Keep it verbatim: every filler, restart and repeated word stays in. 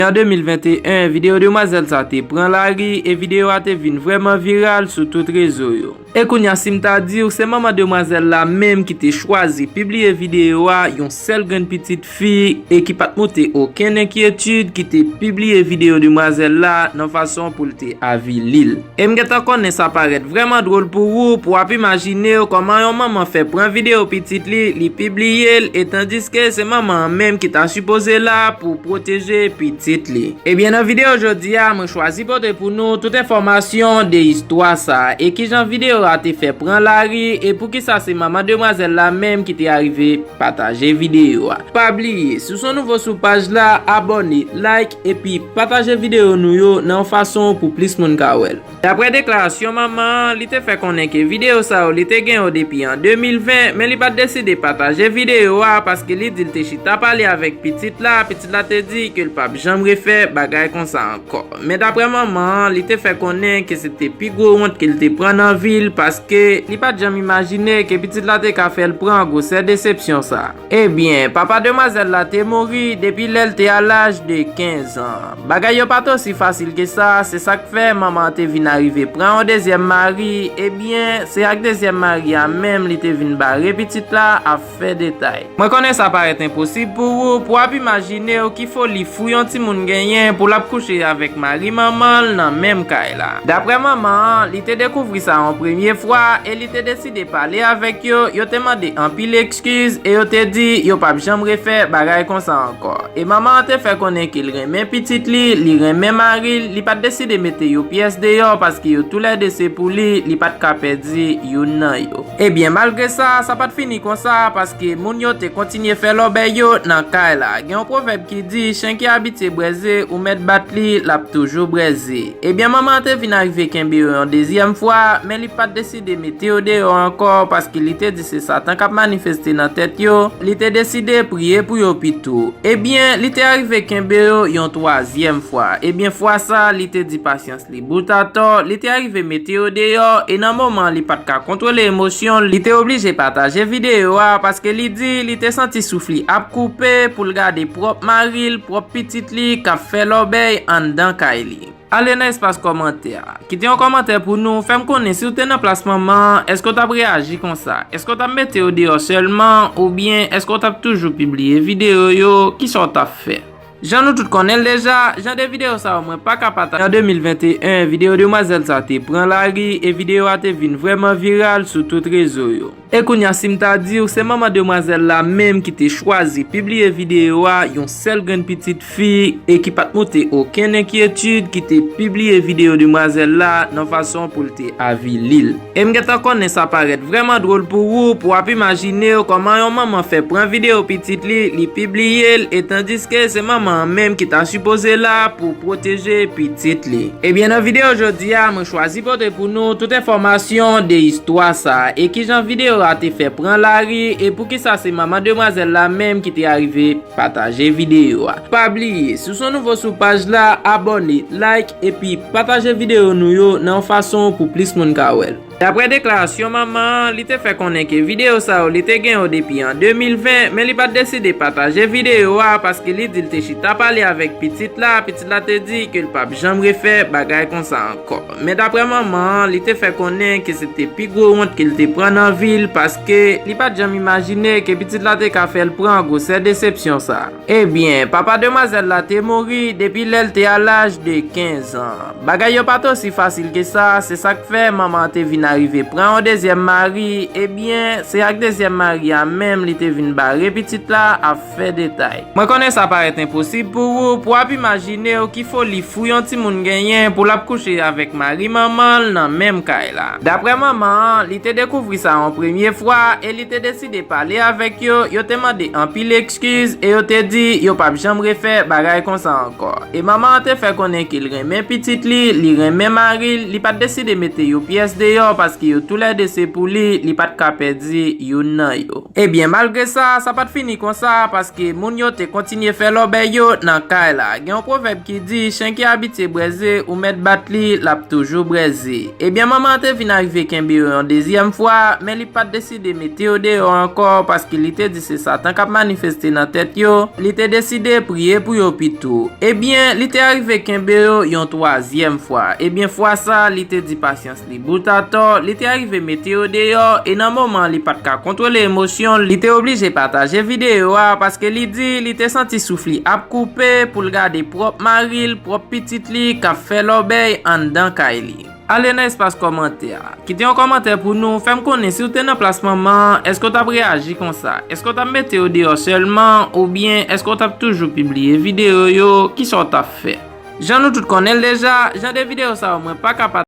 An de mil venteyen, videyo demwazèl sa te pran lari e videyo a te vin vrèman viral sou tout rezo yo. E kounye a, si m ta di w, se manman demwazèl la menm ki te chwazi pibliye videyo a, yon sèl grenn pitit fi, e ki pa t montre okenn enkyetid, ki te pibliye videyo demwazèl la nan fason pou l te avili l. E m gentan konnen sa parèt vrèman dwòl pou ou, pou w ap imajine w kòman yon manman fè pran videyo pitit li, li pibliye l, e tandiske se manman an menm ki ta sipoze la pou pwoteje pitit li. Ebyen, nan videyo jodi a, mwen chwazi pote pou nou tout enfòmasyon de istwa sa a, e kijan videyo a te fè pran lari, e poukisa se manman demwazèl la menm ki te arive pataje videyo a. Pa bliye, si w se yon nouvo sou paj la, abòne, like, epi pataje videyo nou yo nan yon fason pou plis moun ka wè l. Daprè deklarasyon manman an, li te fè konnen ke videyo sa yo li te gen yo depi an de mil ven, men li pa t deside pataje videyo a paske li di l te chita pale avèk pitit la, pitit la te di ke l p ap janm refè bagay konsa ankò. Men daprè manman an, li te fè konnen ke se te pi gwo wont ke l te pran nan vi l paske li pa t janm imajine ke pitit la te ka fè l pran gwosè desepsyon sa. Ebyen, papa demwazèl la te mouri depi lè l te a laj de kenz an. Bagay yo pa t osi fasil ke sa, se sa k fè manman an te vin arive pran yon dezyèm mari. Ebyen, se ak dezyèm mari a menm li te vin bare pitit la ap fè detay. Mwen konnen sa parèt enposib pou ou, pou w ap imajine w ki foli fou yon timoun genyen pou l ap kouche avèk mari manman l nan menm kay la. Daprè manman an, li te dekouvri sa yon premye fwa e li te deside pale avèk yo, yo te mande anpil ekskiz e yo te di yo p ap janm refè bagay konsa ankò. E manman an te fè konnen ke l renmen pitit li, li renmen mari l, li pa t deside mete yo pyès deyò paske yo toulède se pou li, li pa t ka pèdi youn nan yo. Ebyen, malgre sa, sa pa t fini konsa paske moun yo te kontinye fè lòbèy yo nan kay la. Gen yon pwovèb ki di, chen ki abitye brèze, ou mèt bat li, l ap toujou brèze. Ebyen, manman an te vin arive kenbe yo yon dezyèm fwa, men li pa t deside mete yo deyò ankò, paske li te di se Satan k ap manifeste nan tèt yo, li te deside priye pou yo pito. Ebyen, li te arive kenbe yo yon twazyèm fwa. Ebyen, fwa sa, li te di pasyans li bout atò, li te arive mete yo deyò, e nan moman li pa t ka kontwole emosyon l, li te oblije pataje videyo a, paske li di li te santi souf li ap koupe pou l gade pwòp mari l, pwòp pitit li k ap fè lòbèy anndan kay li. Ale nan espas kòmantè a. Kite yon kòmantè pou nou, fè m konnen si w te nan plas manman an, èske w t ap reyaji konsa? Èske w t ap mete yo deyò sèlman, oubyen èske w t ap toujou pibliye videyo yo? Kisa w t ap fè? Jan nou tout konnen l deja, jan de videyo sa yo mwen pa ka pataje. An de mil venteyen, videyo demwazèl sa te pran lari e videyo a te vin vrèman viral sou tout rezo yo. E kounye a, si m ta di w, se manman demwazèl la menm ki te chwazi pibliye videyo a, yon sèl grenn pitit fi, e ki pa t montre okenn enkyetid, ki te pibliye videyo demwazèl la nan fason pou l te avili l. E m gentan konnen sa parèt vrèman dwòl pou ou, pou w ap imajine w kòman yon manman fè pran videyo pitit li, li pibliye l, e tandiske se manman an menm ki ta sipoze la pou pwoteje pitit li. Ebyen, nan videyo jodi a, mwen chwazi pote pou nou tout enfòmasyon de istwa sa a, e kijan videyo a te fè pran lari, e poukisa se manman demwazèl la menm ki te arive pataje videyo a. Pa bliye, si w se yon nouvo sou paj la, abòne, like, epi pataje videyo nou yo nan yon fason pou plis moun ka wè l. Daprè deklarasyon manman an, li te fè konnen ke videyo sa yo li te gen yo depi an de mil ven, men li pa t deside pataje videyo a paske li di l te chita pale avèk pitit la, pitit la te di ke l p ap janm refè bagay konsa ankò. Men daprè manman an, li te fè konnen ke se te pi gwo wont ke l te pran nan vi l paske li pa t janm imajine ke pitit la te ka fè l pran gwosè desepsyon sa. Ebyen, papa demwazèl la te mouri depi lè l te a laj de kenz an. Bagay yo pa t osi fasil ke sa, se sa k fè manman an te vin arive pran yon dezyèm mari, ebyen, se ak dezyèm mari a menm li te vin bare pitit la ap fè detay. Mwen konnen sa parèt enposib pou ou, pou w ap imajine w ki foli fou yon timoun genyen pou l ap kouche avèk mari manman l nan menm kay la. Daprè manman an, li te dekouvri sa yon premye fwa e li te deside pale avèk yo, yo te mande anpil ekskiz e yo te di yo p ap janm refè bagay konsa ankò. E manman an te fè konnen ke l renmen pitit li, li renmen mari l, li pa t deside mete yo pyès deyò paske yo toulède se pou li, li pa t ka pèdi youn nan yo. Ebyen, malgre sa, sa pa t fini konsa, paske moun yo te kontinye fè lòbèy yo nan kay la. Gen yon pwovèb ki di, chen ki abitye brèze, ou mèt bat li, l ap toujou brèze. Ebyen, manman an te vin arive kenbe yo yon dezyèm fwa, men li pa t deside mete yo deyò ankò, paske li te di se Satan k ap manifeste nan tèt yo, li te deside priye pou yo pito. Ebyen, li te arive kenbe yo yon twazyèm fwa. Ebyen, fwa sa, li te di pasyans li boutatò, li te arive mete yo deyò, e nan moman li pa t ka kontwole emosyon l, li te oblije pataje videyo a, paske li di li te santi souf li ap koupe pou l gade pwòp mari l, pwòp pitit li k ap fè lòbèy anndan kay li. Ale nan espas kòmantè a. Kite yon kòmantè pou nou, fè m konnen si w te nan plas manman an, èske w t ap reyaji konsa? Èske w t ap mete yo deyò sèlman, oubyen èske w t ap toujou pibliye videyo yo? Kisa w t ap fè? Jan nou tout konnen l deja, jan de videyo sa yo mwen pa ka